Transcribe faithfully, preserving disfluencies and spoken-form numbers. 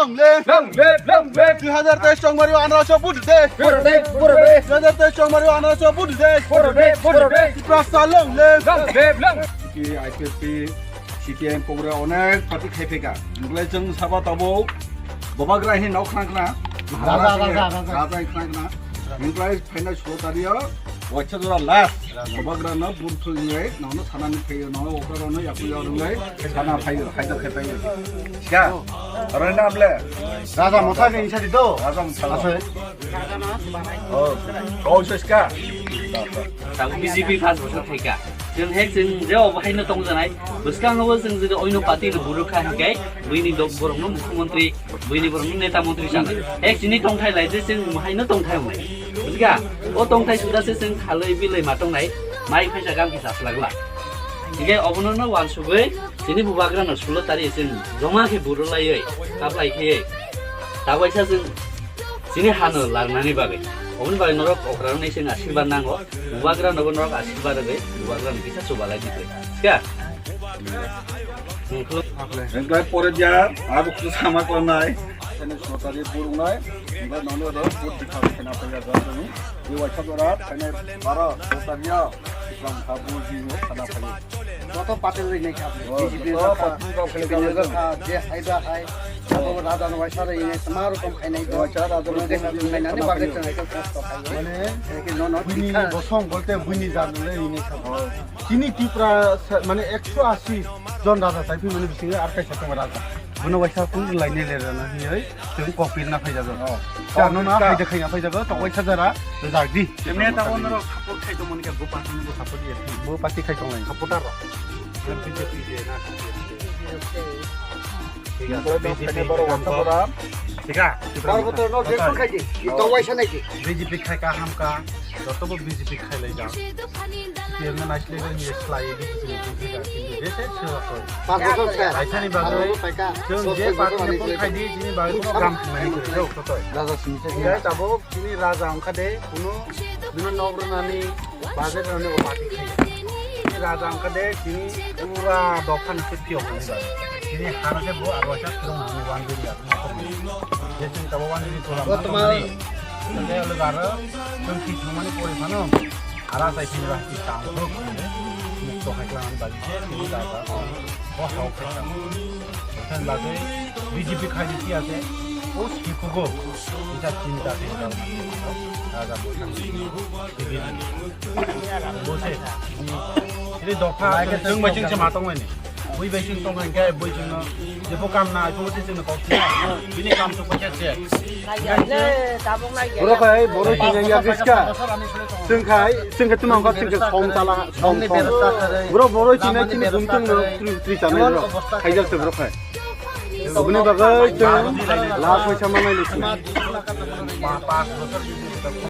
Long live! Long live! Long live! Dui hazar teis chongmari anarso vote de! Vote de! Vote de! Dui hazar teis chongmari anarso vote de! Vote de! Vote de! Tiprasa long live! Long live! Long live! Ki I P F T, C P I M pogre onek party khai pheka. Hinglai chwng saba tabo, bobagra hin nok khna khna. Raja, raja, raja. Raja khna khna. Hinglai phaina sulo tario, waisa jora last. Bobagra no burthul hinglai, nono sana ni phayo, nono okra no yaku yo hinglai, sana phayo, phaida khai phayo. Ska, roi na ble. Raja motha ni sadi do. Raja motha. Ase. Oh, oh, so ska. Tang B J P pas bosor thaika. Chwng hek chwng je obo haino tongjanai. Bwskango chwng jodi oino party no burukha hikai, buini dok borokno mukhyamantri, buini borokno neta mantri sana. Hek chini tongthai lai je chwng haino tongthai wngnai. Bujikha? O tongthai suda se chwng khalwi bilwi ma tongnai, mai phaisa gam kisa slagla. Hikai obono no wansugwi chini bubagra no sulo tari chwng joma khe burulaiwi, kaplai khe. Tabaisa chwng chini hano larnani bagwi. Oboni bagwi norok okra rwnai chwng asirwad nango. Bubagra nobo norok asirwad rwgwi, bubagra no kisa chubalai di khe. Ska? Engklai pore dia, abo kusa sama klanai. Ene sotari burungnai, engklai nono do, put di kha kena paya jani. Di waisa dora, kene bara, sotari ya, Islam kha buji ne, kana paya. Joto party rok hinwi kha, oh, B J P joto rok kha, party rok hinwi C P I M kha. Rok kha, je hai ba hai, abo raja no waisa rok hinwi tma rokom khainai do. Waisa raja no waisa rok hinwi tma rokom khainai do. Mane, buini bosong bolte buini jan le hinwi kha. Oh. Chini Tripura sa-, mane ekso asi jon raja tai phi mane bisingo ar kaisa tongo raja. Bono waisa kung lai ne le rana hinwi. Chwng kok pirna phaijago. Oh. Chano na kok pirna. Haide khaina phaijago, tok waisa jara rijak di. Emne ta bono rok support khai tongmani khe bo party ni bo support ya. Bo party khai tonglai. Supporter rok. B J P je na. Thik ase, B J P khaina borok wngkha borok. Thik a? Borok botor no je kun khai di. Tok waisa nai di. B J P khai ka ham ka. Joto bo B J P khai lai jang. Tiyangno naisle ni slai di sini buji da, kintu bese sewa koi. Pas bosor se. Aisani bagwi, pas bosor paika. Chwng je party ni phone khai di, chini bagwi kuno gram khinani kwrwi jao, kotoi. Raja sini se. Tabuk chini raja wngkha de, kuno bini nok rwnani, budget rwnani o party khai. Chini raja wngkha de, chini pura dopha ni se phiyok rwnani bagwi. Chini hano se bo aro sa khirong rwnani one billion rwnani. Je chini tabuk one billion tola. Bo toma. Tole olo garo, chwng khi thangmani pori phano. Ara sai phini ba ki tang rok ni mukto hai klang bagi je phini da ba. Bo hao khai klang. Kan bagi B J P khai di ase. O si kugo. Ita chinta de da. Da da bo thang. Bo se. Ini dopha chwng bai chwng se ma tong ni. Bui bai chwng tong khe bui chwng no. Je bo kam na, bo se chwng no kok. Bini kam to pacha se. Borok hai, borok chini ya giska. Chwng khai, chwng khai tumang kha, chwng khai som tala, som, som. Borok, borok chini chini gum chwng no, tri, tri chana borok. Khaijak se borok hai. Oboni bagwi chwng la phaisa manai lisi.